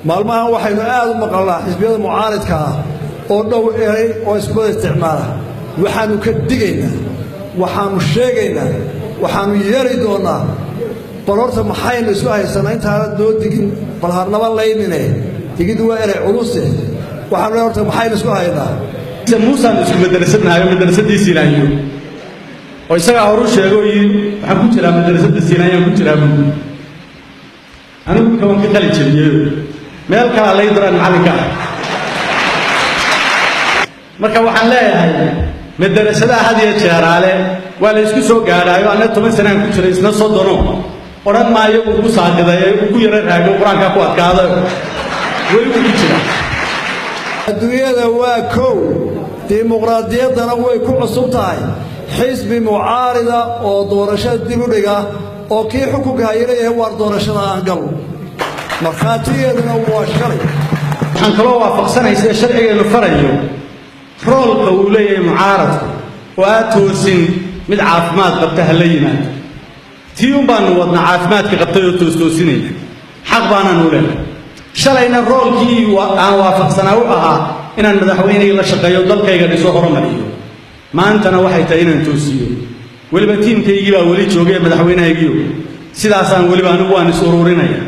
Maalmahan waxaynu aad u maqalnaa xisbiyada mucaaridka ah oo dhow eray oo iskuwada isticmaala. Waxaannu ka digaynaa, waxaannu sheegaynaa, waxaannu yeeri doonnaa. Bal horta maxaynu isu haysanaa intaana noo digin? Bal harnaba laynine, digiddu waa erey culuse. Waxaanu le horta maxaynu isku haynaa? Muusaan isku madrasadnahayo, madrasadii Silaanyo oo isagaa horu sheego yidhi waxaan ku jiraa madrasadda Silaanyaan ku jiraa buu. Anigu imika waan ka qalin jabiyeyo, meel kalaa lay diraan macallinka ah. Marka waxaan leeyahay madarasadaha had iyo jeeraale waa la isku soo gaadhaayo. Anna 10 sanaan ku jiray, isna 30. Odhan maayo uu ku saaqiday, uu ku yaro raago, qur-aankaa ku adkaadayo, weli wuu ku jiraa. Adduunyada waa kow, dimuqraadiyaddana way ku cusub tahay xisbi mucaarida oo doorashada dib u dhiga oo kii xukunka haya leeyahay waar doorashada aan galo. Markhaatigeeduna waa shalay. Waxaan kaloo waafaqsanaysa sharcigeennu farayo roolka uu leeyahay mucaaradku oo aad toosin mid caafimaad qabta ha la yimaado. Tii un baanu wadnaa caafimaadka qabtay oo toostoosinayna, xaq baanaanu leenahay. Shalayna roolkii aan waafaqsanaa u ahaa inaan madaxweyneyga la shaqeeyo, dalkayga dhiso, horumariyo. Maantana waxay tahay inaan toosiyo. Weliba tiimkaygii baa weli joogay ee madaxweynahaygiyo, sidaasaan weliba anigu waan is ururinaya.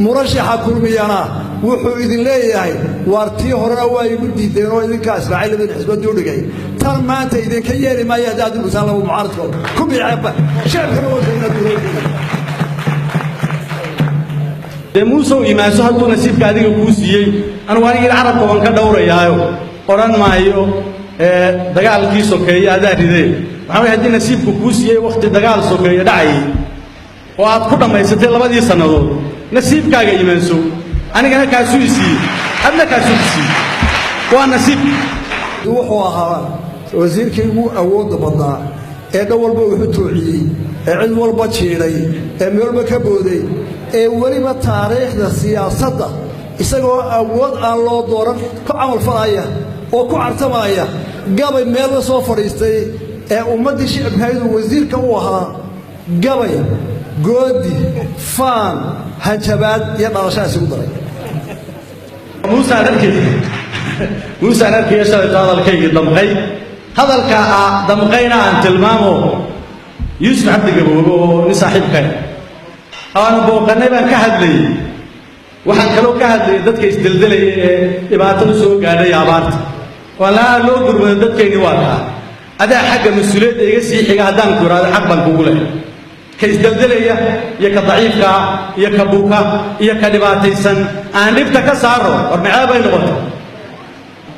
Murashaxa Kulmiyana wuxuu idin leeyahay waar tii horena waa igu diideen oo idinkaa Israaciil idin xisbaddii u dhigay, tan maanta idinka yeeli maayo haddaad dibusaan laba mucaaradkood ku biceeba shacabkana wata. Dee Muusow imaanso hadduu nasiibka adiga kuu siiyey. Anugu anigii carabka waan ka dhowrayaayo, odhan maayo dagaalkii sokeeye adaa ridee. Waxaa way haddii nasiibku kuu siiyey wakhti dagaal sokeeye dhacayay oo aad ku dhammaysatay labadii sannadood, nasiibkaaga imaanso. Anigana kaasuu i siiyey, adna kaasuu ku siiyey, waa nasiib. Wuxuu ahaa wasiirkii ugu awoodda badnaa ee dhan walba wuxu toociyey, ee cid walba jiidhay, ee meel walba ka booday, ee weliba taariikhda siyaasadda isagoo awood aan loo dooran ku camal falaya oo ku cartamaya gabay meel la soo fadhiistay ee ummaddii shicibkaydu wasiirka u ahaa gabay, goodi, faan, hanjabaad iyo dhalashaa isugu daray. Muusaan arkay, Muusaan arkaya shalayto hadalkaygii damqay. Hadalka damqayna aan tilmaamo. Yuusuf Cabdi Gaboobe oo nin saaxiibkay aanu booqannay baan ka hadlayey. Waxaan kaloo ka hadlayay dadka isdeldelaya ee dhibaatada soo gaadhay abaarta waa laa loo gurmado dadkayni. Waa kaa adaa xagga mas-uuliyadda iga sii xiga. Haddaan ku idhaahdo xaq baan kugu leh, ka isdeldelaya iyo ka daciifkaa iyo ka buka iyo ka dhibaataysan aan dhibta ka saaro. War mecee bay noqotay?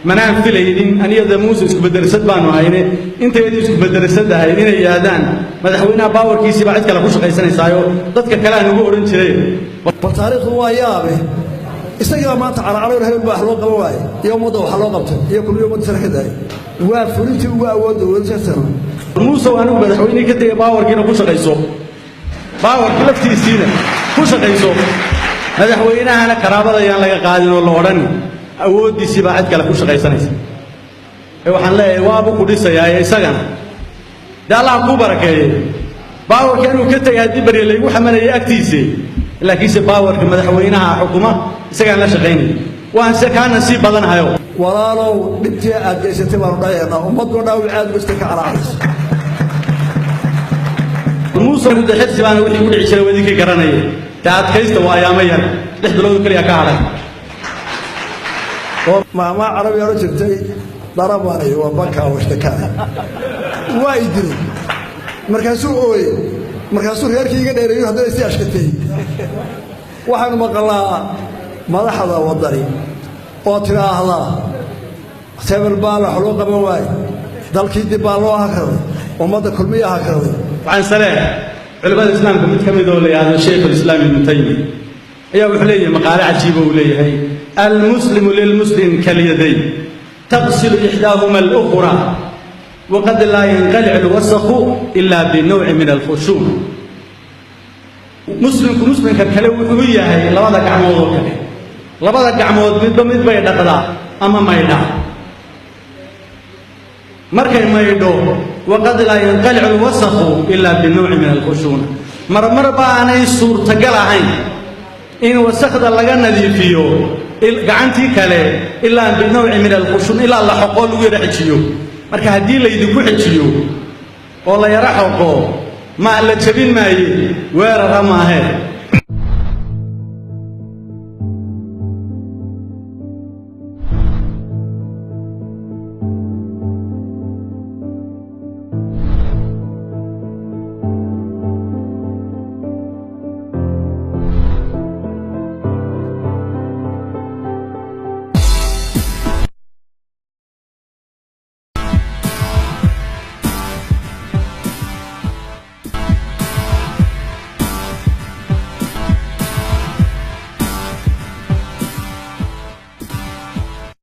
Manaan filaynin aniyada Muuse isku madrasad baanu hayne, intayadu isku madrasad ahayn inay yidhaahdaan madaxweynaha baawarkiisii baa cid kale ku shaqaysanaysaayo dadka kale aan ugu odhan jiray. Bal taariikhdu waa yaabe, isagaa maanta caracaro hebel baa wax loo qaban waaye iyo ummadda wax loo qabtay iyo kulmiyo ummadda sare ka daayay. Waa fulintii ugu awoodda wadatasano. Muusow, anigu madaxweynihii ka tegay baawarkiina ku shaqayso, baawarkii laftiisiina ku shaqayso. Madaxweynahana karaabada ayaan laga qaadin oo la odhan awooddiisii baa cid kale ku shaqaysanaysa. Ee waxaan leeyahay waaba ku dhisayaa isagana dee Allah kuu barakeeye. Baawarka inuu ka tegay haddii barya laygu xamanayay agtiisii, laakiinse baawarka madaxweynaha xukuma isagaan la shaqaynaya, waan se kaa nasiib badanahayo. Walaalow, dhibtii aad geysatay baanu dhayaynaa, ummaduna dhaawic aad geystay ka calaacayso. Muuse de xirsi baana wixii ku dhici jiray waa idinkii garanaya. Dee adkaysta, waa ayaamo yar, 6 bilood keliya ka hadhay. Maamaa carabi odhan jirtay darabani waa banka washtakaa waa i dilay. Markaasuu ooyey, markaasuu reerkii iga dheereeyo, haddana si ashkatay. Waxaanu maqalnaa madaxda waddani oo tidhaahda hebel baa wax loo qaban waaye, dalkii dib baa loo hakraday, ummadda Kulmiya hakraday. Waxaan saleeyahay culimmada islaamka mid ka mid oo la yidhahdo Shaykhulislaam Ibnu Taymiya ayaa wuxuu leeyahay maqaale cajiiba. Uu leeyahay: almuslimu lilmuslim kalyadayn taqsilu ixdaahuma alukhra, waqad laa yanqalic alwasakhu ila binawci min alkhushuun. Muslimku muslimka kale wuxuu yahay labada gacmood oo kale. Labada gacmood midba mid bay dhaqdaa ama maydhaa. Markay maydho, waqad laa yanqalicu alwasakhu ilaa binawci min alkhushuuna, marmar baanay suurtagal ahayn. In wasakhda laga nadiifiyo gacantii kale ilaa binawci min alqushun, ilaa la xoqoo lagu yara xejiyo. Marka haddii laydinku xejiyo oo la yaro xoqo, ma la jebin maaye, weerara maahe.